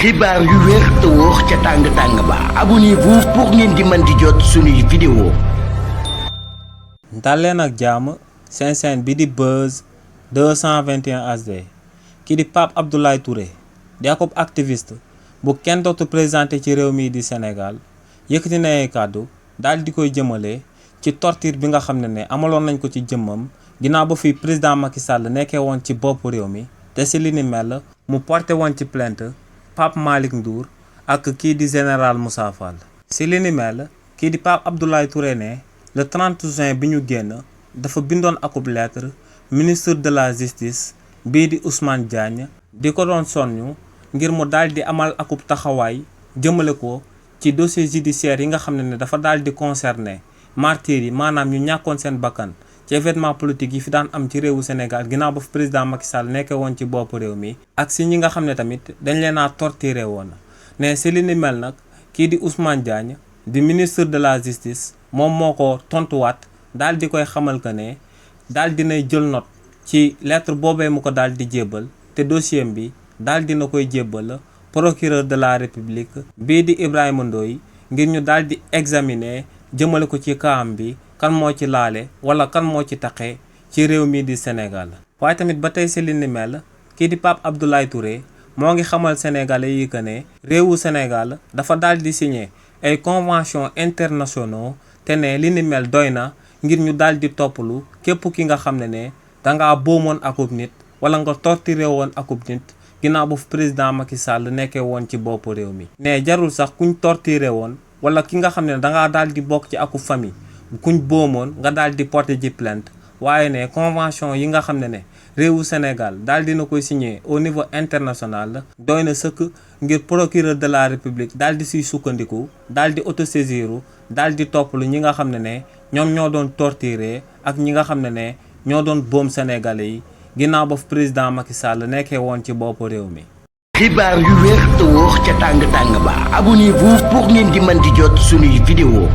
xibaar yu wér te wóor ca tàng-tàng ba abonnez-vous pour ngeen di mën di jot suñuy vidéo. daleen ak jàmm seen chaîne bi di Buzz 221 HD kii di Pape Abdoulaye Touré di ab activiste bu kenn dootu présenté ci réew mii di Sénégal yëkkati na ay kàddu daal di koy jëmale ci torture bi nga xam ne amaloon nañ ko ci jëmmam ginnaaw ba fi président Macky Sall nekkee woon ci bopp réew mi te si li ni mel mu porté woon ci plainte Pape Malick Ndour ak kii di général Moussa Fall. si li ni mel kii di Pape Abdoulaye Touré ne le 30 juin bi ñu génn dafa bindoon akub lettre ministre de la justice bii di Ousmane Diagne di ko doon soññu ngir mu daal di amal akub taxawaay jëmale ko ci dossier judiciaire yi nga xam ne dafa daal di concerné martyrs yi maanaam ñu ñàkkoon seen bakkan ci événement politique yi fi daan am ci réewu Sénégal ginnaaw ba fi président Macky Sall nekkee woon ci bopp réew mi ak si ñi nga xam ne tamit dañ leen a torturé woon ne si li ni mel nag kii di Ousmane Diagne di ministre de la justice moom moo ko tontuwaat daal di koy xamal que ne daal dinay jël note ci lettre boobee mu ko daal di jébbal te dossier bi daal dina koy jébbal procureur de la république bii di Ibrahima Ndoye ngir ñu daal di examiner jëmale ko ci kaam bi kan moo ci laale wala kan moo ci taqee ci réew mii di Sénégal. waaye tamit ba tey si li ni mel kii di Pape Abdoulaye Touré moo ngi xamal sénégalais yi que ne réewu Sénégal dafa daal di signé ay convention internationaux te ne li ni mel doy na ngir ñu daal di toppalu képp ki nga xam ne dangaa boomoon akub nit wala nga torturé woon akub nit ginnaaw bu président Macky Sall nekkee woon ci bopp réew mi. ne jarul sax kuñ torturé woon wala ki nga xam ne dangaa daal di bokk ci akub famille kuñ boomoon nga daal di porter ji plainte waaye ne convention yi nga xam ne réewu Sénégal daal dina koy signé au niveau international doy na sëkk ngir procureur de la république daal di siy sukkandiku daal di autosaisiru daal di toppalu ñi nga xam ne ñoom ñoo doon torturé ak ñi nga xam ne ñoo doon boom sénégalais yi ginnaaw ba président Macky Sall nekkee woon ci bopp réew mi. xibaar yu wér te wóor ca tàng-tàng ba abonnez-vous pour ngeen di mën di jot suñuy vidéo.